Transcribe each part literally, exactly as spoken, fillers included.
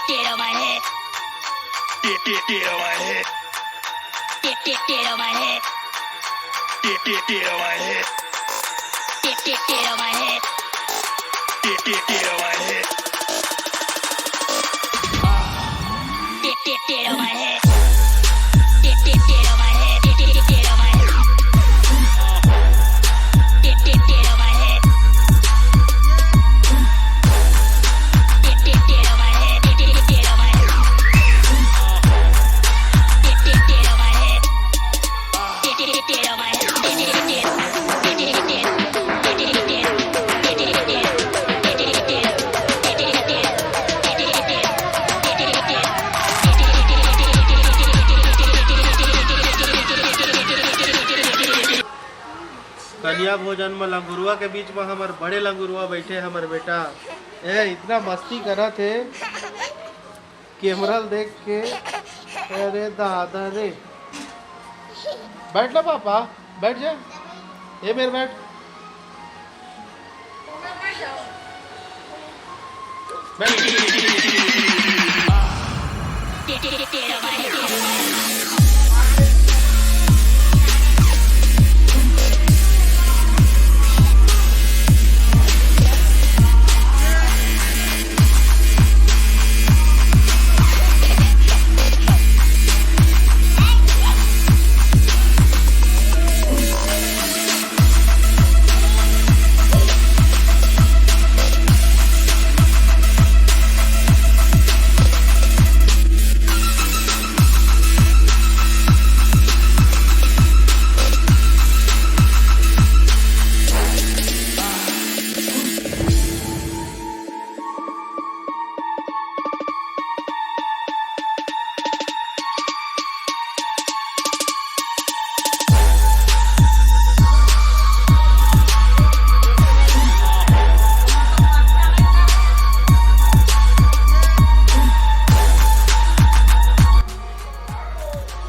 Get, get, get on my head. Get, get, get on my head. Get, get, get on my head. Get, get, get on my head. Get, get, get on my head. Get, get, get on my head. Get, get, get on my head. Get, get, get on my head. Get, get, get on my head. कन्या भोजन म लंगुरुआ के बीच म हमर बड़े लंगुरुआ बैठे, हमर बेटा। ए, इतना मस्ती करत हे, कैमरा ल देख के। अरे दादा रे, बैठ ना पापा, बैठ जा। ए, मेरे बैठ।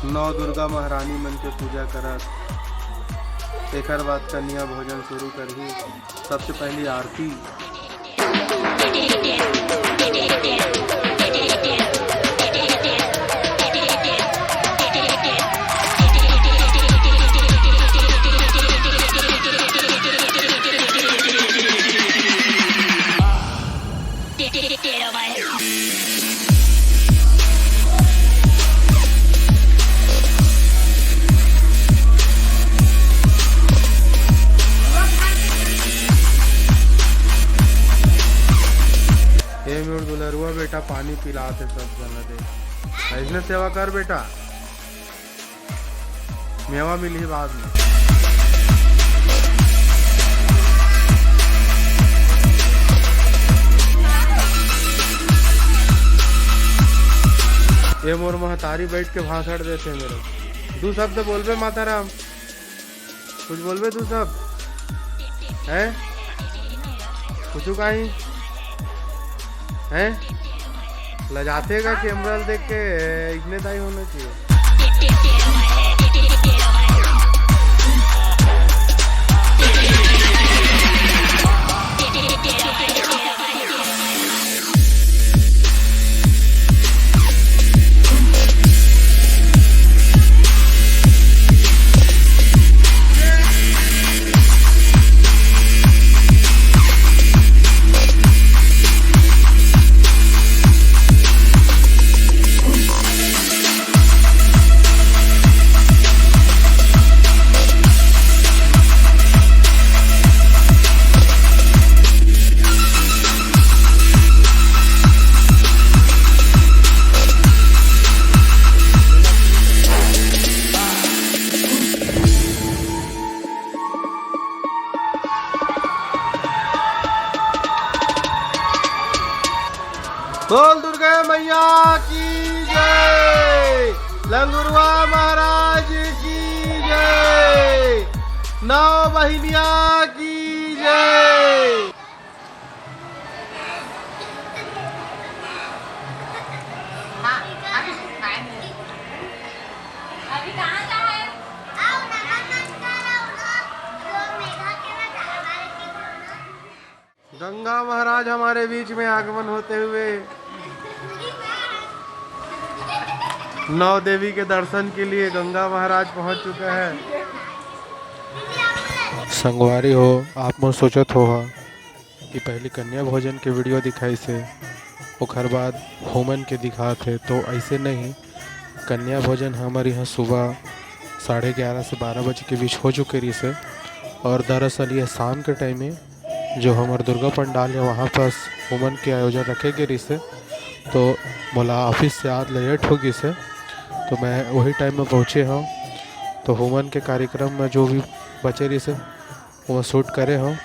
नौ दुर्गा महारानी मन के पूजा करत, एकर बाद कन्या भोजन शुरू करही। सबसे पहली आरती। ए मोर दुलरुआ बेटा, पानी पिलात हे सब झन ला दे। अइसने सेवा कर बेटा, मेवा मिलही बाद में। ए मोर महतारी बैठ के भाषण देथे मेरे। दू शब्द बोलबे माता राम। कुछ बोलबे तू सब? हैं? कुछ काहीं? हैं? लजाते का कैमरा देख के, इतने ताई होना चाहिए। बोल दुर्गा मैया की जय, लंगुरवा महाराज की जय, नौ बहिनिया की जय। गंगा महाराज हमारे बीच में आगमन होते हुए नौ देवी के दर्शन के लिए गंगा महाराज पहुंच चुका है। संगवारी हो, आप मन सोचत होहा कि पहली कन्या भोजन के वीडियो दिखाइस हे, ओखर बाद होमन के दिखात हे, तो ऐसे नहीं। कन्या भोजन हमर यहाँ सुबह साढ़े ग्यारह से बारह बजे के बीच हो चुके रहिस हे, और दरअसल ये शाम के टाइम में जो हमर दुर्गा पंडाल हे, वहाँ पर होमन के आयोजन रखे गे रहिस हे, तो मोला ऑफिस से आत ले लेट हो गिस हे, तो मैं वही टाइम में पहुँचे हूँ। तो होमन के कार्यक्रम में जो भी बचे रहिस हे, वो शूट करे हूँ।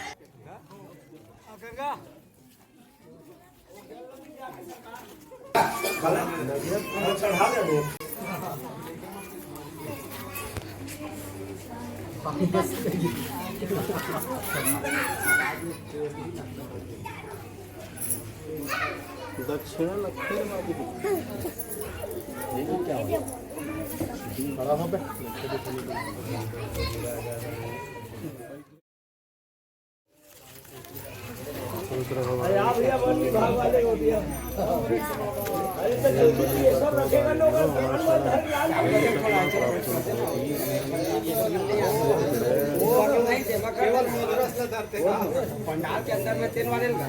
दक्षिणा लगते हैं बाबू। देखो क्या हो रहा है। बड़ा हो गया। पंडाल के अंदर में तेल वाले का।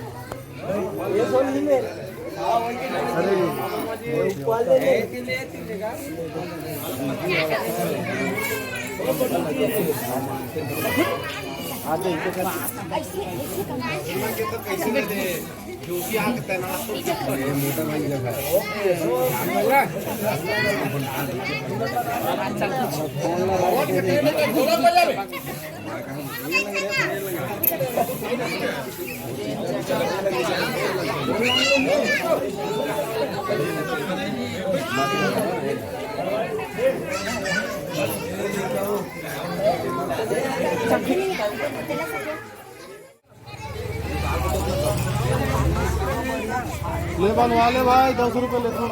ले बनवा ले भाई, दस रुपये लेते हो।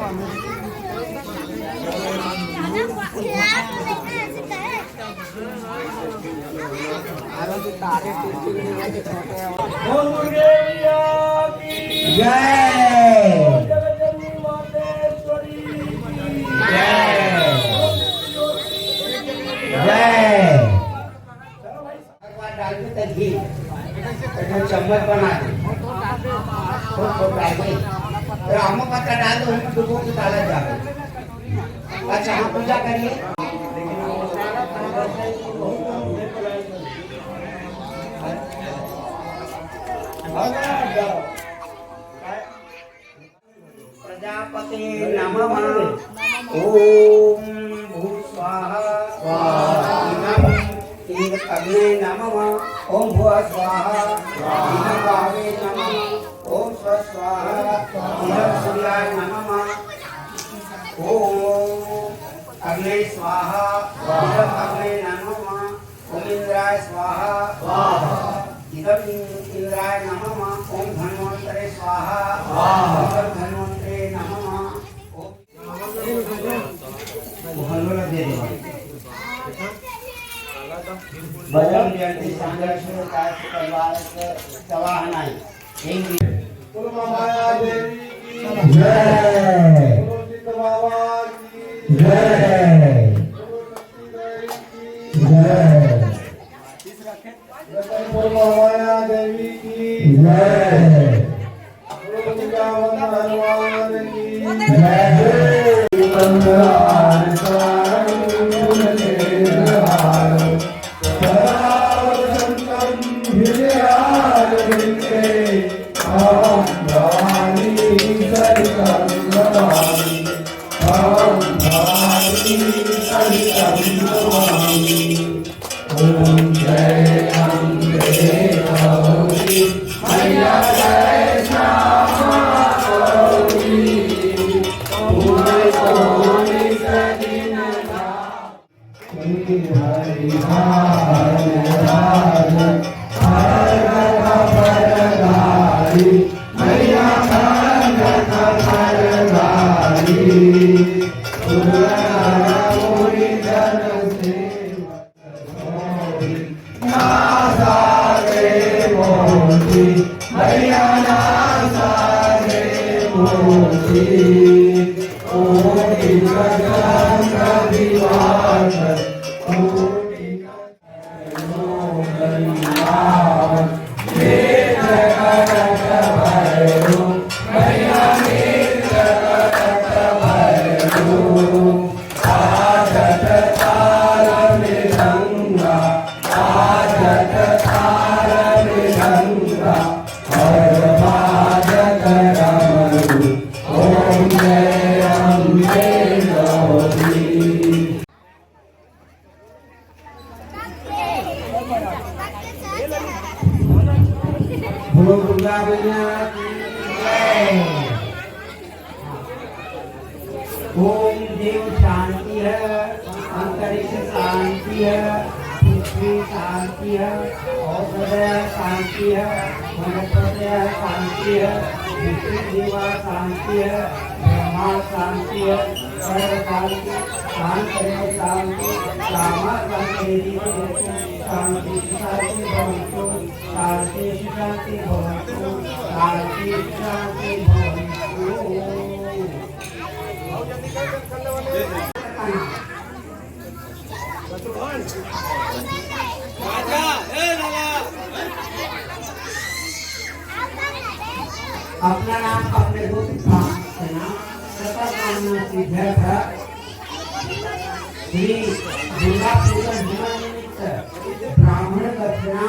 बोल दुर्गे मैया की जय। बोल जगत जननी मातेश्वरी की जय। जय। भगवान डाल दे तो घी, एक चम्मच बना दे, थोड़ा थोड़ा डाल दे, फिर आम पत्ता डाल दो, उसमें डुबो के डाला जावे। अच्छा, हम पूजा करिए। प्रजापते नमः। ओम भू स्वाहा। स्वाहा। इदम इंद्र अग्ने नमः। ओम भू स्वाहा। इदम वावे नमः। ओम स्व स्वाहा। इदम सूर्याय नमः। ओम अग्ने स्वाहा। इदम अग्ने नमः। ओम इंद्राय स्वाहा। स्वाहा। इदम इं-, इंद्राय नमः। ओम धन्वंतरे स्वाहा। स्वाहा। इदम धन्वंतरे नमः। ओम बजरंग जयंती संघर्ष में काश परिवार के सवाहनाई। बोलो माया देवी की जय। बोलो सिद्ध बाबा की जय। बोलो शक्ति देवी की जय। बोलो माया देवी की जय। बोलो दुर्गा माता हनुमान की जय। ओम देव शांति है, अंतरिक्ष शांति है, पृथ्वी शांति है, औषधय शांति है, वनस्पतय शांति है, विष्णु देवा शांति है, ब्रह्मा शांति है, सर्व शांति, शांत रहे शांति, श्यामा शांति, शांति शांति भवंतु, शांति शांति भवंतु, शांति शांति भवंतु। अपना नाम, अपने गोत्र, स्थान, सेना, सकल कामना सिद्ध्यर्थ श्री दुर्गा पूजन निमित्त ब्राह्मण दक्षिणा।